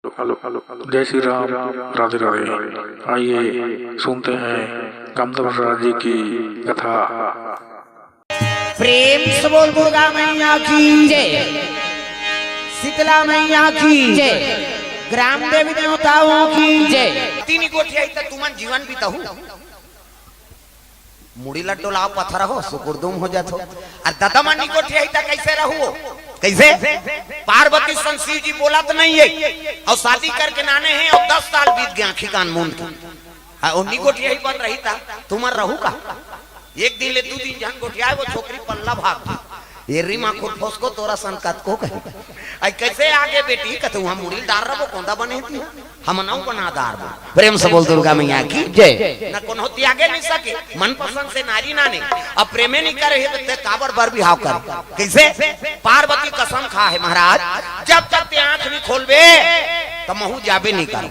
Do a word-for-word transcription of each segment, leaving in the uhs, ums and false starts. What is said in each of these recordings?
जय श्री राम। राधे राधे। आइए सुनते हैं कामदेव राजा जी की कथा। प्रेम से बोल दुर्गा मैया की जय, शीतला मैया की जय, ग्राम देवी देवताओं की जय। तीन गोठियाही त तुमन जीवन बिताहू। मुड़ी ल डोलाव पथरहू, सुकुरदुम हो जाथो। अउ ददा मन गोठियाही त कैसे रहू? कैसे? पार्वती सन शिव जी बोलत नहीं है अउ शादी करके नाने हैं अउ दस साल बीत गए आँखी कान मूंद के। हाँ, ओ नी गोठियाही बन रही त तुमन रहू का? एक दिन ले दू दिन झन गोठियाए, वो छोकरी पल्ला भाग गई। ये री माँ खुद फोसको तोरा सन कतको कहे। आई कैसे आगे बेटी? कथे उहाँ मुड़ी ल डार रबो, कोंदा बने थी, हम नौ बना डारबो। प्रेम से बोल दुर्गा मैया की जय। न कोनो त्यागे नहीं सके, मनपसंद से नारी नाने। अब प्रेमे नहीं करे हे त ते काबर बर बिहाव करे? कैसे? पार्वती कसम खा हे महाराज, जब तक ते आँख नहीं खोलबे त महू जाबे नहीं कर।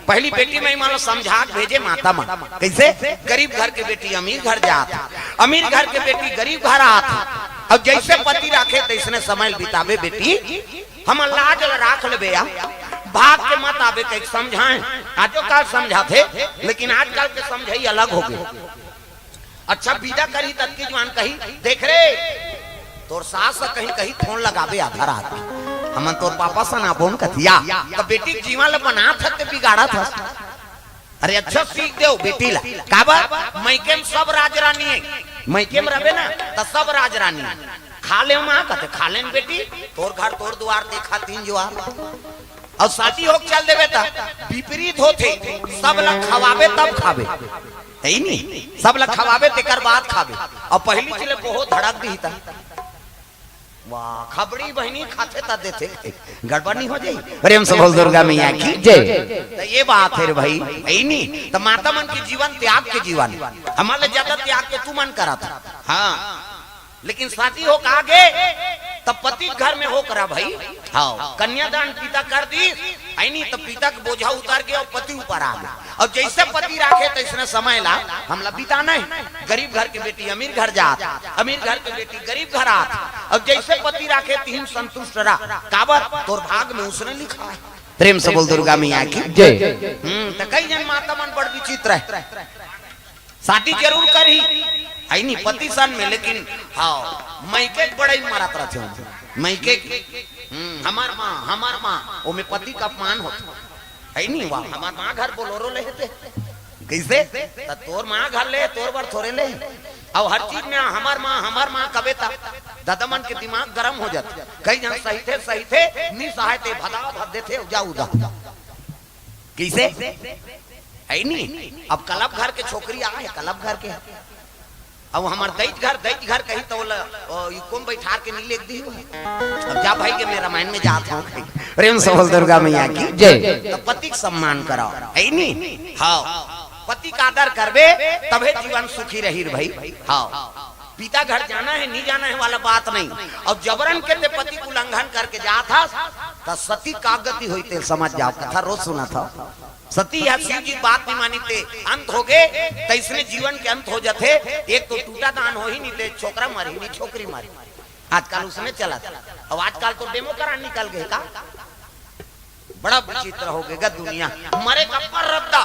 पहली बेटी में मन समझा के भेजे माता मन। कैसे? गरीब घर के बेटी अमीर घर जात, अमीर घर के बेटी गरीब घर आत। अब जैसे पति राखे तैसने समय बिताबे बेटी, हम लाज ल राख लेबे या भाग के मत आबे कहिके समझाए। आजो काल समझाथे, लेकिन आजकल के समझई अलग हो गए। अच्छा, विदा करही त अतकी जुवान कही, देख रे, तोर सास ह कहीं कहीं फोन लगाबे आधा रात में, हमन तोर पापा सन आबोन कथे या। त बेटी के जीवन ल बनात हस ते बिगाड़त हस। अरे अच्छा सीख देव बेटी ला, काबर? मइके में सब राजरानी है, मइके में रबे ना त सब राजरानी है। खा ले माँ कथे, खा लेन बेटी, तोर घर तोर दुआर देखा तीन जुआर। अउ शादी होके चल देबे त विपरीत होथे, सब ला खवाबे तब खाबे, है नी? सब ला खवाबे तेकर बाद खाबे। अउ पहली चले बहुत धड़क दिही त वाह, खबड़ी बहिनी खाथे त देथे, गड़बड़ नहीं हो जाई। प्रेम से बोल दुर्गा मैया की जय। त ये बात है रे भाई, है नी? त माता मन के जीवन त्याग के जीवन, हमर ले ज्यादा त्याग के तुमन करत। हाँ, लेकिन शादी होके आगे त पति के घर में होके रह भाई। हाँ, कन्यादान पिता कर दिस, है नी? त पिता के बोझा उतर गया अउ पति ऊपर आ गया। अउ जैसे पति राखे तैसने समय ला हमला बिताना है। गरीब घर के बेटी अमीर घर जात, अमीर घर के बेटी गरीब घर आत। अउ जैसे पति राखे तिही म संतुष्ट रह, काबर? तोर भाग में उसने लिखा है। प्रेम से बोल दुर्गा मैया की जय। हम्म, त कई झन माता मन बड़ विचित्र है। शादी जरूर करही, है नी, पति सन में, लेकिन हाँ, मइके के बड़ई मारत रहिथे। मइके के, हम्म, हमर माँ, हमर माँ, ओमे पति के अपमान होथे, है नी? वाह, हमर माँ घर बोलोरो ले हे ते। कैसे? त तोर माँ घर ले, तोर बर थोरे ले। अउ हर चीज में हमर माँ, हमर माँ कबे त ददा मन के दिमाग गरम हो जाथे। कई झन सहिथे, सहिथे, नी सहाय ते भदा भद देथे, जा उदा। कैसे? है नी? अब क्लब घर के छोकरी आए, क्लब घर के। अब हमर दईत घर, दईत घर कही त ओला, ओ, इको म बैठार के नी लेग दिही। अब जा भाई के मैं रामायण में जात हूँ। प्रेम से बोल दुर्गा मैया की जय। त पति के सम्मान कराओ, है नी? हाँ, पति के आदर करबे तभे जीवन सुखी रही रे भाई। हाँ, पिता घर जाना है, नी जाना है वाला बात नहीं। अउ जबरन के ते पति के उल्लंघन करके जात हस, त सती का गति होई ते समझ जाओ। कथा रोज सुनत हव। सती ह शिव जी के बात नहीं मानी ते अंत हो गे, तैसने जीवन के अंत हो जाथे। एक तो टूटा दान होही, नी ते छोकरा मरही, नी छोकरी मरही। आजकल उसने चलत। अब आजकल तो डेमो करान निकल गए का। बड़ा विचित्र हो गए गा दुनिया। मरे का पर रद्दा,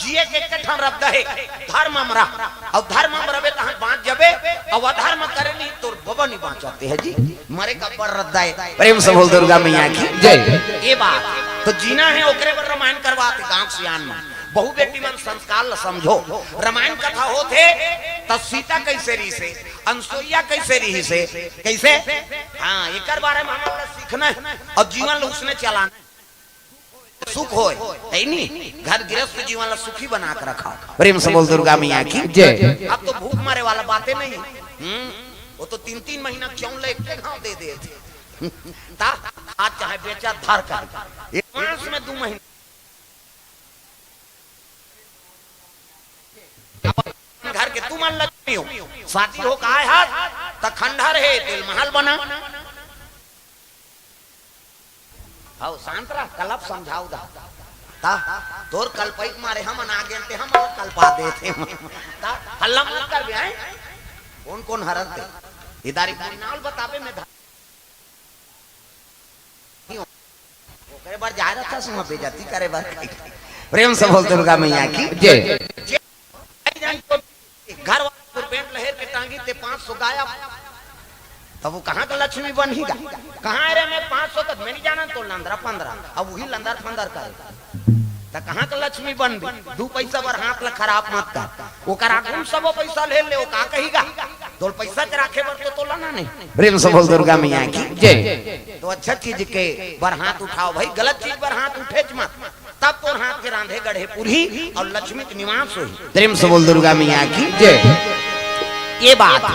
जिए के एक ठन रद्दा है, धर्म अमरा। अउ धर्म अमरा बे तहाँ बाँच जबे, अउ अधर्म करे नहीं तोर बबा नहीं बाँचते है जी। मरे का पर रद्दा है। प्रेम से बोल दुर्गा मैया की जय। ये बात तो जीना है, ओकरे बर रामायण करवाते गाँव सियान में। बहू बेटी मन संस्कार ल समझो। रामायण कथा होथे त सीता कैसे रहिसे, अनसुईया कैसे रहिसे, कैसे? हाँ, एकर बारे में हमन ल सीखना है अउ जीवन ल उसने चलाना है। सुख होय, है नी? घर गृहस्थ जीवन ल सुखी बना के रखा। प्रेम से बोल दुर्गा मैया की जय। अब तो भूख मरे वाला बातें नहीं। हम्म, वो तो तीन तीन महीना क्यों ले के घाव दे दे थे। ता आज चाहे बेचा धर कर, एक मास में दू महीना। अपन घर के तुमन लक्ष्मी हो, शादी हो काय हाथ, त खंडहर है, तेल महल बना। हव, शांत रह, कलप समझाऊ दा। ता, तोर कलपई के मारे हमन आ गेन ते हमन कलपा देथे। ता, हल्ला मत कर बे, हैं? कौन कौन हरन ते? इदारी कोई नाल बताबे में धा-, करे बर जाय रथस, वहाँ बेइज्जती करे बर। प्रेम से बोल दुर्गा मैया की जय। जे घर वाला तुर पेंट लहेर के टांगी ते पाँच सौ गायब। तब वो कहाँ का लक्ष्मी बनही गा? कहाँ रे, मैं पाँच सौ तक मैं नहीं जाना तो लंदरा पंदरा, अब वही लंदर फंदर करे। त कहाँ का लक्ष्मी बनबे? दू पैसा बर हाथ ला खराब मत कर। ओकर आगू में सबो पैसा ले ले, वो का कही गा? तोर पैसा के राखे बर तो तोला ना नहीं। प्रेम से बोल दुर्गा मैया की जय। तो अच्छा चीज के बर हाथ उठाओ भाई, गलत चीज बर हाथ उठेच मत। तब तोर हाथ के रांधे गढ़े पुरही और लक्ष्मी के निवास होही। प्रेम से बोल दुर्गा मैया की जय। ये बात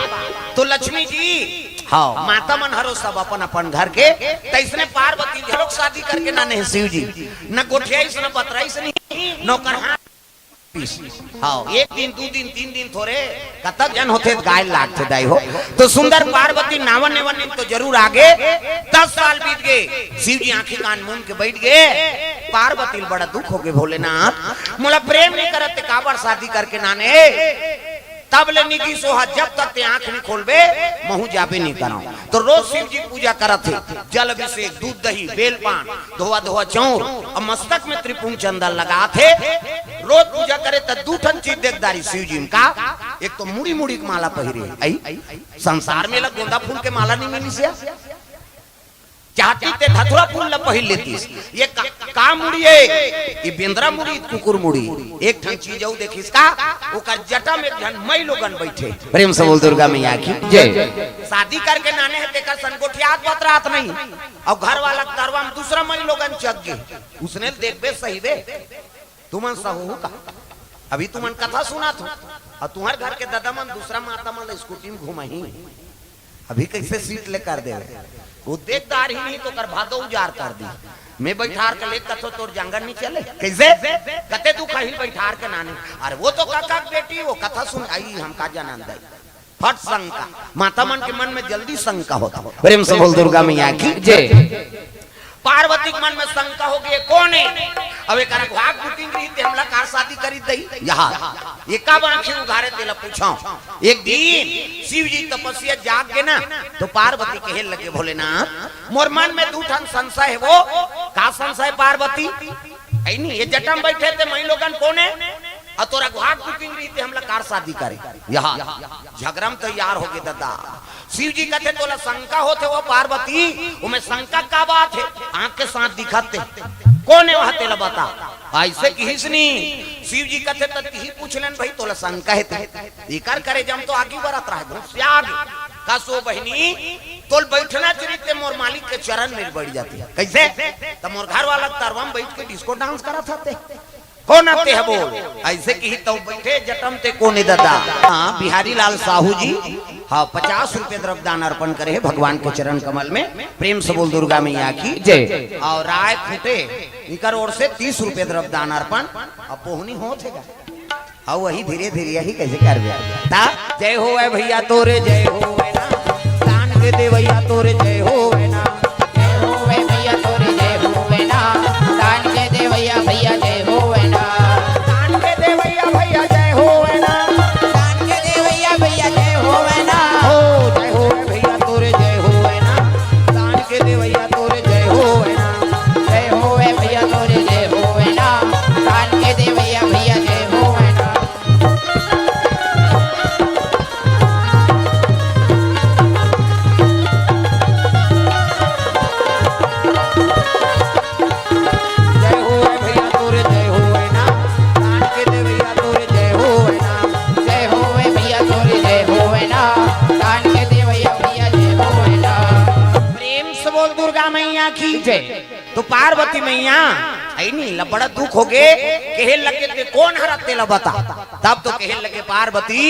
तो लक्ष्मी जी, हाँ, माता मन हरो सब अपन अपन घर के, तैसने पार्वती घलोक शादी करके नाने हे शिव जी, न गोठियाइस न बतराइस नहीं, नौकर हाथ पीस। हाँ, एक दिन, दू दिन, तीन दिन थोरे, कतक जन होथे त गाय लागथे दाई हो। तो सुंदर पार्वती नावन नेवन दिन तो जरूर आगे। दस साल बीत गए, शिव जी आंखी कान मूंद के बैठ गए। पार्वती ल बड़ा दुख हो गए, भोलेनाथ, मोला प्रेम नहीं करत ते काबर शादी करके नाने? तब ले निगी सोहा, जब तक ते आंख नहीं खोलबे, महू जाबे नहीं करंव। तो रोज शिव जी पूजा करत हे, जल अभिषेक, दूध दही, बेल पान, धोवा धोवा चौर, अब मस्तक में त्रिपुंड चंदन लगात हे। रोज पूजा करे त दू ठन चीज देख डारिस शिव जी म का, एक तो मुड़ी मुड़ी के माला पहिरे, आई संसार में ला गोंदा फूल के माला नहीं मिलिस या, चाहती ते धतुरा फूल ला पहिर लेतिस। ये का, का मुड़ी हे? ये बेंदरा मुड़ी, कुकुर मुड़ी। एक ठन चीज अउ देखिस का, ओकर जटा में एक झन मई लोगन बैठे। प्रेम से बोल दुर्गा मैया की जय। शादी करके नाने हे तेकर सन गोठियात बतरात नहीं, अउ घर वाला के तरवा में दूसरा मई लोगन चघ गे। उसने देखबे सही बे, तुमन सहू का? अभी तुमन कथा सुनत हो, अउ तुम्हर घर के ददा मन दूसरा माता मन ला स्कूटी में घुमाही। अभी कैसे सीट ले कर देवे? वो देख डारही नहीं तो कर भादो उजार कर दी। मैं बैठार के ले कथो तोर जंगल नहीं चले। कैसे? कते तू कहीं बैठार के नाने। अरे वो तो काका के बेटी, वो कथा सुन आई, हम का जानन दई। फट शंका। माता मन के मन में जल्दी शंका होता। प्रेम से बोल दुर्गा मैया की जय। पार्वती के मन में शंका हो गई, कोन हे? अब एक अगुहा कुटिंग रही ते हमला कार शादी करी दई। यहाँ ये का बड़ा खिर उघारे तेला पूछो। एक दिन शिव जी तपस्या जाग के ना, तो पार्वती कहे लगे, भोलेनाथ, मोर मन में दू ठन संशय हे। वो का संशय पार्वती? ऐ नहीं, ये जटा में बैठे ते मई लोगन कोन हे? अउ तोर अगुहा कुटिंग रही ते हमला कार शादी करे। यहाँ झगड़ा में तैयार हो गए दादा। शिव जी कथे, तोला शंका होथे वो पार्वती, ओमे शंका का बात हे? आंख के साथ दिखत ते। कोन हे वहां, तेला बता। ऐसे किहिस नी। शिव जी कथे, त तिही पूछ लेन भाई, तोला शंका हे ते। इकर करे जम तो आगी बरत रहा, घुसिया आगे। कस ओ बहिनी, तोल बैठना चरित ते मोर मालिक के चरण में बैठ जाती। कैसे? त मोर घर वाला तरवा में बैठ के डिस्को डांस करत हते। कोन आते है बोल? ऐसे किही तउ बैठे जटा में ते कोन हे दादा। हाँ, बिहारी लाल साहू जी, हाँ, पचास रुपये द्रव्य दान अर्पण करे हे भगवान के चरण कमल में। प्रेम से बोल दुर्गा मैया की जय। अउ राय खुटे इकर ओर से तीस रुपये द्रव्य दान अर्पण। अब बोहनी होत हे गा। अउ वही धीरे धीरे यही कैसे करबे? ता जय होवे भैया तोरे जय होवे ना, दान के देवैया तोरे जय होवे ना। जय होवे भैया तोरे जय होवे ना, दान के देवैया भैया जय होवे ना। दान के देवैया भैया जय होवे ना। दान के देवैया भैया जय होवे ना। हो जय होवे भैया तोरे जय होवे ना। दान के देवैया तोरे जय होवे ना। जय होवे भैया तोरे जय होवे ना। दान के देवैया भैया जय होवे ना। जय होवे भैया तोरे जय होवे ना, दान के देवैया तोरे जय होवे ना। जय होवे भैया तोरे जय होवे ना, दान के देवैया भैया जय होवे ना। प्रेम से बोल दुर्गा मैया की जय। तो पार्वती मैया, ऐ नी, ला बड़ा दुख हो गे, कहे लगे, ते कोन हरा तेला बता। तब तो कहे लगे पार्वती,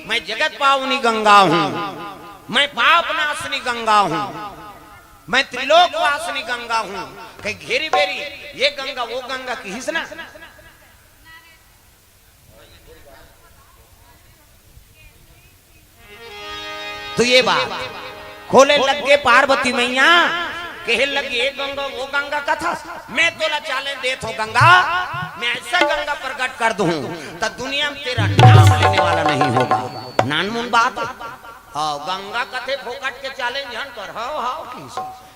मैं जगत पावनी गंगा हूँ, मैं पाप नाशनी गंगा हूँ, मैं त्रिलोक वासनी गंगा हूँ। कहीं घेरी बेरी ये गंगा वो गंगा किहिस ना। तो ये बात खोले लग गे पार्वती मैया, कहे लगी, "ए गंगा, वो गंगा कथस, मैं तोला challenge देत हो गंगा, मैं ऐसा गंगा प्रकट कर दूं, त दुनिया में तेरा नाम लेने वाला नहीं होगा।" नानमुन बात हे। हाँ, गंगा कथे फोकट के challenge हन कर, हाँ, हाँ, की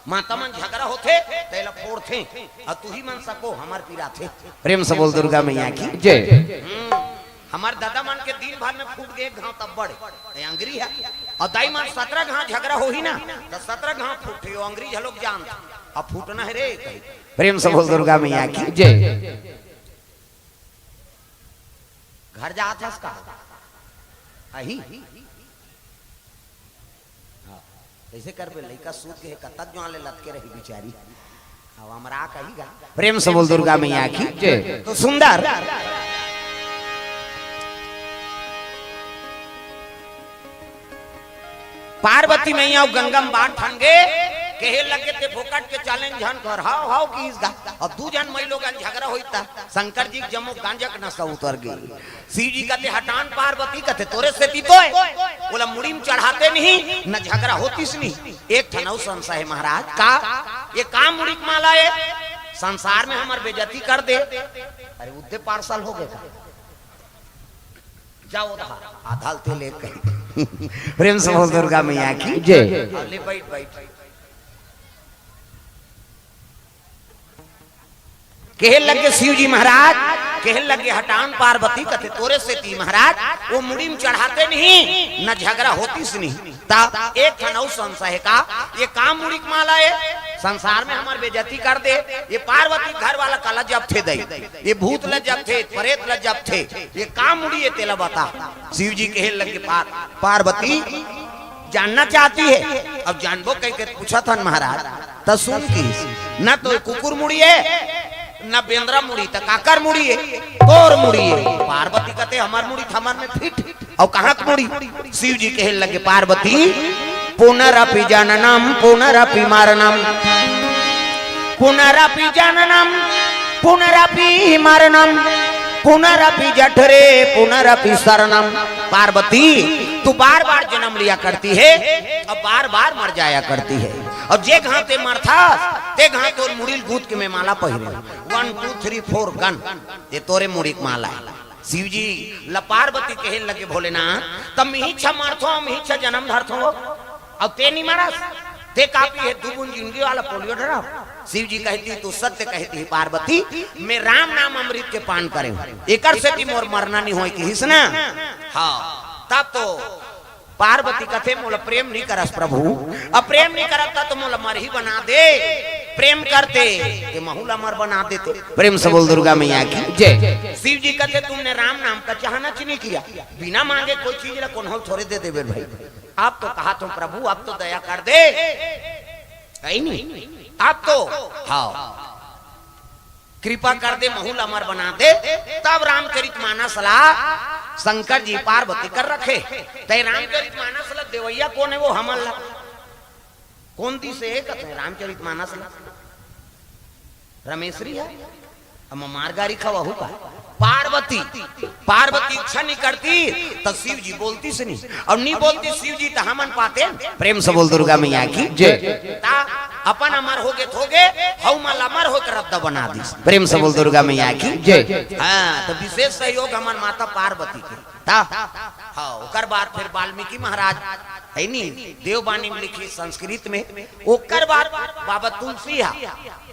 माता मन झगरा होथे, तेला फोड़थे, अउ तुही मन सको, हमर पिराथे। प्रेम से बोल दुर्गा मैया की जय। हम्म, हमर ददा मन के दिन भर में फूट गे एक घांव तब बड़े, ए अंगरी हे। अउ दाई मन सतरा घांव झगरा होही ना, त सतरा घांव फूटथे, ओ अंगरी घलोक जानथे, अब फूटना हे रे कही। प्रेम से बोल दुर्गा मैया की जय। घर जात हस का? अही? हाँ। कइसे करबे? लइका सूत गे हे, कतक जुआन ले लतके रही बिचारी। अब हमरा कही गा। प्रेम से बोल दुर्गा मैया की जय। तो सुंदर पार्वती मैया अउ गंगा म बात ठन गे, कहे लगे, "ते फोकट के challenge झन कर, हाव, हाव," किहिस गा। अब दू झन मई लोगन झगरा होई त शंकर जी के जम्मो गांजा के नशा उतर गे। शिव जी कथे, "हटान पार्वती," कथे, "तोरे सेती तो हे।" बोला, "मुड़ी म चढ़ाते नहीं, न झगरा होतिस नहीं।" एक ठन अउ संशय हे महाराज, का? ये का मुड़ी के माला हे? संसार में हमर बेइज्जती कर दे। अरे, उद्दे पार्सल हो गे का? जाओ, आधा, आधा ल ते ले कही। प्रेम से बोल दुर्गा मैया की जय। हाँ, ले बैठ, बैठ। कहे लगे शिव जी महाराज, कहे लगे, "हटान पार्वती," कथे, "तोरे सेती महाराज, वो मुड़ी म चढ़ाते नहीं, न झगरा होतिस नहीं।" त एक ठन अउ संशय हे का, ये का मुड़ी के माला हे? संसार में हमर बेइज्जती कर दे। ये पार्वती घर वाला काला जपथे दई, ये भूत ल जपथे, प्रेत ल जपथे, ये का मुड़ी हे तेला बता। शिव जी कहे लगे, "पार-, पार्वती जानना चाहती है?" अब जानबो कहिके पूछत हन महाराज, त सुन किहिस, "न तो कुकुर मुड़ी हे, न बेंदरा मुड़ी, त काकर मुड़ी हे?" "तोर मुड़ी हे।" पार्वती कथे, "हमर मुड़ी त हमर में फिट, अउ कहाँ के मुड़ी?" शिव जी कहे लगे, "पार्वती, पुनरपि जननम पुनरपि मरणम, पुनरपि जननम पुनरपि मरणम, पुनरपि जठरे पुनरपि शरणम।" पार्वती, तू बार बार जन्म लिया करती है और बार बार मर जाया करती है, और जे घांव ते मरथस ते घांव तोर मुड़ी ल गूंथ के मैं माला पहिरे, वन टू थ्री फोर गन, ये तोरे मुड़ी के माला हे। शिव जी ल पार्वती कहे लगे, "भोलेनाथ, त मिही छ मरथो, मिही छ जन्म धरथो, अउ ते नी मरस? ते का पीहे, दू बूंद जिंदगी वाला पोलियो ड्रॉप?" शिव जी कहती, "तू सत्य कहती है पार्वती, मैं राम नाम अमृत के पान करे हूँ, एकर सेती मोर मरना नी होय," किहिस ना। हाँ, तब तो पार्वती कथे, "मोला प्रेम नी करस प्रभु, अब प्रेम नी करत त मोला मरही बना दे, प्रेम करते ते महू ल अमर बना देते।" प्रेम से बोल दुर्गा मैया की जय। शिव जी कथे, "तुमने राम नाम का चाहना च नी किया, बिना मांगे कोई चीज ला कोनो ल थोरे दे देबे भाई, अब तो कहा तुम प्रभु, अब तो दया कर दे, है नी? अब तो, हाँ।" कृपा कर दे, महू ल अमर बना दे। तब रामचरित मानस ला शंकर जी पार्वती कर रखे। तै रामचरित मानस ला देवैया कोन हे वो हमन ला? कोन दिस हे कथे रामचरित मानस ला? रमेश्वरी हे? अब मार गारी खवाहू का? पार्वती, पार्वती इच्छा नी करती त शिव जी बोलतिस नी, अउ नी बोलतिस शिव जी त हमन पातेन। प्रेम से बोल दुर्गा मैया की जय। ता अपन अमर होगे त होगे, हऊ मन ल अमर होके रद्दा बना दिस। प्रेम से बोल दुर्गा मैया की जय। हाँ, त विशेष सहयोग हमर माता पार्वती के। ता, हाँ, ओकर बाद फिर वाल्मीकि महाराज, है नी, देववाणी में लिखिस संस्कृत में, ओकर बाद बाबा तुलसी हा,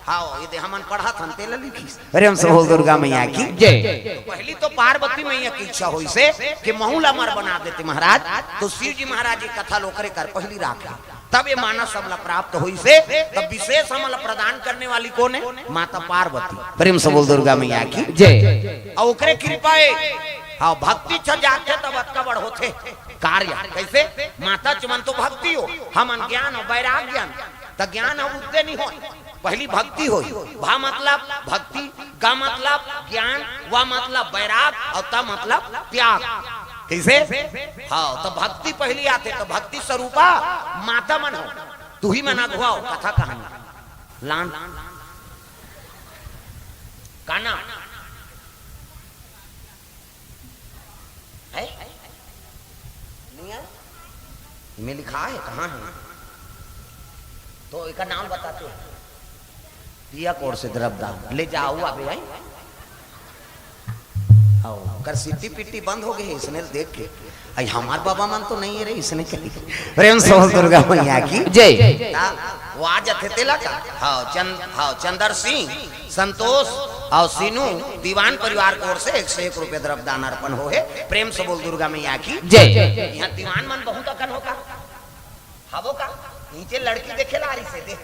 हाँ, ये दे हमन पढ़त हन, तेला लिखिस। प्रेम से बोल दुर्गा मैया की जय। तो पहली तो पार्वती मैया की इच्छा होइसे कि महू ल अमर बना देते महाराज, तो शिव जी महाराज ये कथा ल ओकरे कर पहली राखे, तब ये मानस हमला प्राप्त होइसे, तब विशेष हमला प्रदान करने वाली कोन हे? माता पार्वती। प्रेम से बोल दुर्गा मैया की जय। अउ ओकरे कृपा हे, हाँ, भक्ति छ जाथे तब अतका बड़ होथे कार्य। कैसे? माता च मन तो भक्ति हो, हमन ज्ञान अउ वैराग्य ज्ञान, त ज्ञान अउ उद्दे नी होय। पहली भक्ति होय, भा मतलब भक्ति, गा मतलब ज्ञान, वा मतलब वैराग, अउ त मतलब त्याग। कैसे? हाँ, त भक्ति पहली आथे, त भक्ति स्वरूपा माता मन हो, तुही मन अगुवाओ कथा कहानी। लान का नाम? है? नहीं है? इमे लिखा है, कहाँ है? तो एकर नाम बताते हैं। पिया कोर से द्रव्य दान। ले जाओ अबे, हैं? ओकर सिट्टी पिट्टी बंद हो गए इसने देख के। आई हमार बाबा मन तो नहीं है रे, इसने कही। प्रेम से बोल दुर्गा मैया की। जय। ता, वो आ जाते तेला का। हाँ, चंद, हाँ, चंदर सिंह, संतोष और सीनू दीवान परिवार की ओर से एक सौ एक रुपये द्रव्य दान अर्पण हो है। प्रेम से बोल दुर्गा मैया की। जय। यहाँ दीवान मन बहुत अकन होगा। हवो का? नीचे लड़की देखे ला रही से दे।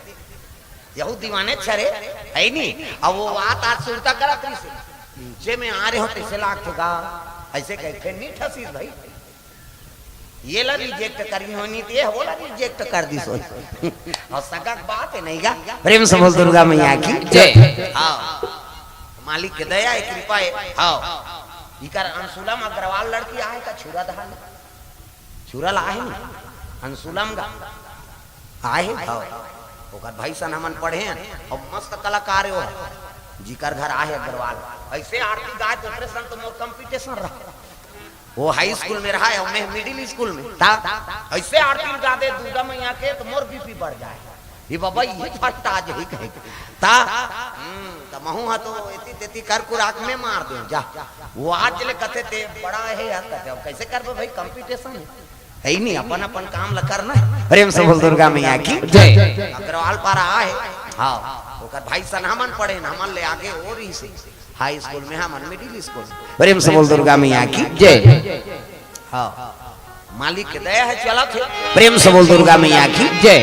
यहू दीवाने छरे, है नी? अब वो बात आज सुरता करत रही से। नीचे में आ रहे हो तैसे लागते गा। ऐसे कह, फिर नहीं ठसीस भाई। ये ला रिजेक्ट करी होनी, ते वो ला रिजेक्ट कर दी सोच। और सगक बात है नहीं गा। प्रेम से बोल दुर्गा मैया की। जय। हाँ। मालिक के दया है, कृपा है। हाँ। इकर अंशुलम अग्रवाल लड़की आहे का छुरा दहान। छुरा ला आहे नी? अंशुलम गा। आहे? हाँ। ओकर भाई सन हमन पढ़े हन। और मस्त कलाकार हो। जिकर घर आहे अग्रवाल। ऐसे आरती गाय तो ओकरे सन तो मोर कंपटीशन रहा। वो हाई स्कूल में रहा है और मैं मिडिल स्कूल में। ता, ऐसे आरती गा दे दुर्गा मैया के तो मोर बीपी बढ़ जाए। ये बाबा ये फट आ जाए कहे। ता, हम्म, त महू हा तो एती तेती कर कुराक में मार दे जा। वो आज ले कथे ते बड़ा है यार, कथे अब कैसे करबे भाई, कंपटीशन है। है ही नहीं, अपन अपन काम ला करना है। प्रेम से बोल दुर्गा मैया की। जय। अग्रवाल पारा आहे। हाँ, ओकर भाई सन हमन पढ़े न, हमन ले आगे हो रही से। हाई स्कूल में हमन मिडिल स्कूल। प्रेम से बोल दुर्गा मैया की। जय। हाँ। मालिक के दया है, चलत है। प्रेम से बोल दुर्गा मैया की। जय।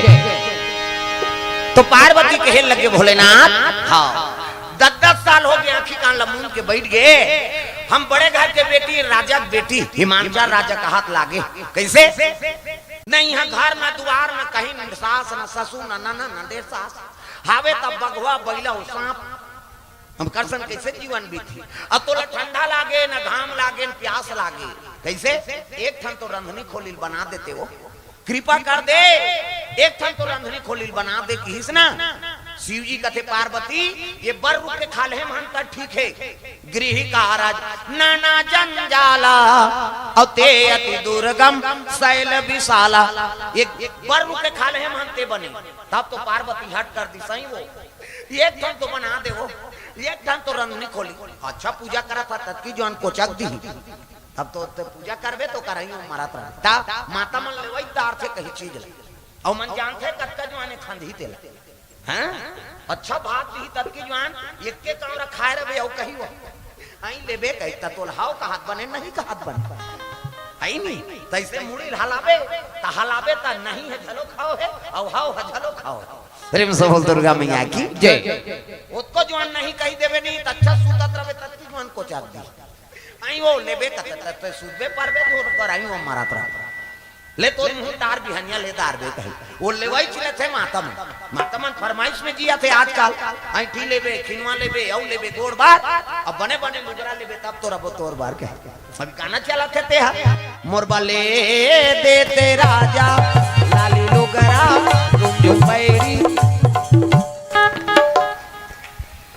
तो पार्वती कहे लगे भोलेनाथ, हाँ, दस दस साल हो गए आँखी कान ला मूंद के बैठ गए। हम बड़े घर के बेटी, राजा के बेटी, हिमांचल राजा का हाथ लागे। कैसे? नहीं है घर न दुआर, न कहीं न सास, न ससुर, न ननद, न डेढ़ सास। हावे तब बघवा, बैला, उ सांप। हम करसन कैसे जीवन बीती? अब तोला ठंडा लागे, न घाम लागे, न प्यास लागे। कैसे? एक ठन तो रंधनी खोलिल बना देते हो, कृपा कर दे, एक ठन तो रंधनी खोलिल बना दे किहिस ना। शिव जी कथे पार्वती, ये बर रुख के खाल्हे महन त ठीक है, गृह कारज नाना जंजाला, और ते अति दुर्गम शैल विशाला। एक बर रुख के खाल्हे महन ते बने, तब तो पार्वती हट कर दी सही वो। एक ठन तो बना दे वो, एक ठन तो रंधनी खोली। अच्छा पूजा करा था ततकी जोन कोचक दी। तब तो, तो पूजा करबे तो करही मरत रहे। ता माता मन लेवई दार थे कही चीज ले। अउ मन जानथे कतका जुआने खंदही तेला। हैं? अच्छा भात दिही ततकी जुआन, एक के कांवरा खाए रहे अउ कही वो। आई लेबे कही त तोल हाव का हाथ बने, नहीं का हाथ बने। आई नहीं, तैसे मुड़ी हलाबे, त हलाबे त नहीं है झलो खाओ है, अउ हाव है झलो खाओ है। प्रेम से बोल दुर्गा मैया की जय। ओतको जुआन नहीं कही देबे नहीं, त अच्छा सूतत रहे ततकी जुआन कोचक दी। आई वो लेबे कथे, त ते सुबे परबे जोर कर आई वो मारत रहा। ले तोर मुंह तार बिहनिया ले दार बे कही। वो लेवाई चिले थे माता मन। माता मन फरमाइश में जिया थे आजकल। आई ठी लेबे, खिनवा लेबे, औ लेबे, गोड़ बार। अब बने बने लुगरा लेबे, तब तोर अब तोर बार कहे। अभी गाना चला थे ते हा। मोर बले दे ते राजा, लाली लुगरा, तुम जो पैरी।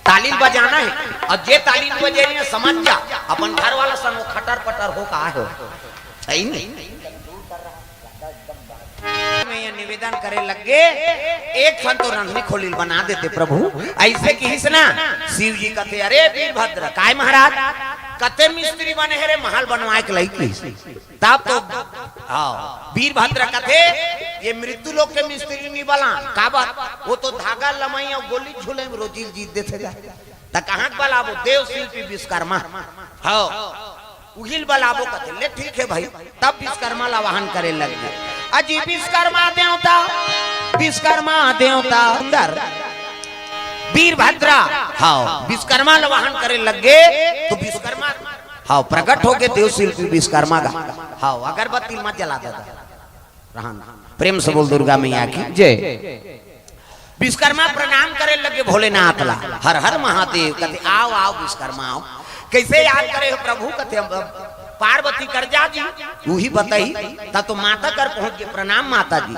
ताली बजाना है, और जे ताली बजे रही है, समझ जा, अपन घर वाला सन वो खटर पटर हो का हो। सही नहीं। मैं ये निवेदन करे लग गे, एक ठन तो रंधनी खोलिल बना देते प्रभु, ऐसे किहिस ना। शिव जी कथे, "अरे वीरभद्र, काय महाराज, कते मिस्त्री बने हे रे, महल बनवाए के लई किहिस।" तब तो, हाँ, वीरभद्र कथे, "ये मृत्यु लोक के मिस्त्री नहीं बला, काबर? वो तो धागा लमई और गोली झूले में रोजी जीत देथे जा।" त कहाँ के बलाबो? देव शिल्पी विश्वकर्मा। हाँ, उहिल बलाबो कथे, ले ठीक है भाई। तब विश्वकर्मा ला वाहन करे लग गे। अजी विश्वकर्मा देवता, विश्वकर्मा देवता अंदर वीरभद्रा, हाँ, विश्वकर्मा ला वाहन करे लग गे, तो विश्वकर्मा, हाँ, प्रकट हो गे देव शिल्पी विश्वकर्मा का। हाँ, अगरबत्ती मत जला दादा। रहन। प्रेम से बोल दुर्गा मैया की जय। विश्वकर्मा प्रणाम करे लगे भोलेनाथ ला, "हर हर महादेव।" कथे, "आओ, आओ विश्वकर्मा, आओ।" कैसे याद करे हो प्रभु? कथे, "हम पार्वती कर जा जी।" उही बताई, त तो माता कर पहुंच गे, "प्रणाम माता जी।"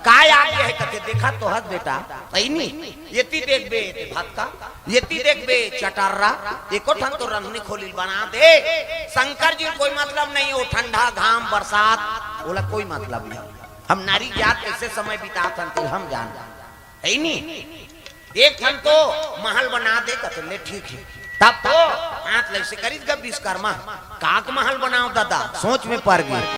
"काय आ गया है?" कथे, "देखा तो हद बेटा, सही नहीं, एती देखबे भक्ता, एती देखबे चटर्रा, एको ठन तो रंधनी खोलिल बना दे।" शंकर जी कोई मतलब नहीं हो, ठंडा, घाम, बरसात, ओला कोई मतलब नहीं। हम नारी जात कैसे समय बिताथन, ते हम जान। है नी? एक ठन तो महल बना दे, कथे, "ले ठीक है।" तब तो हाथ ले से करिस गा विश्वकर्मा, काक महल बनाओ दादा, सोच में पड़ गई।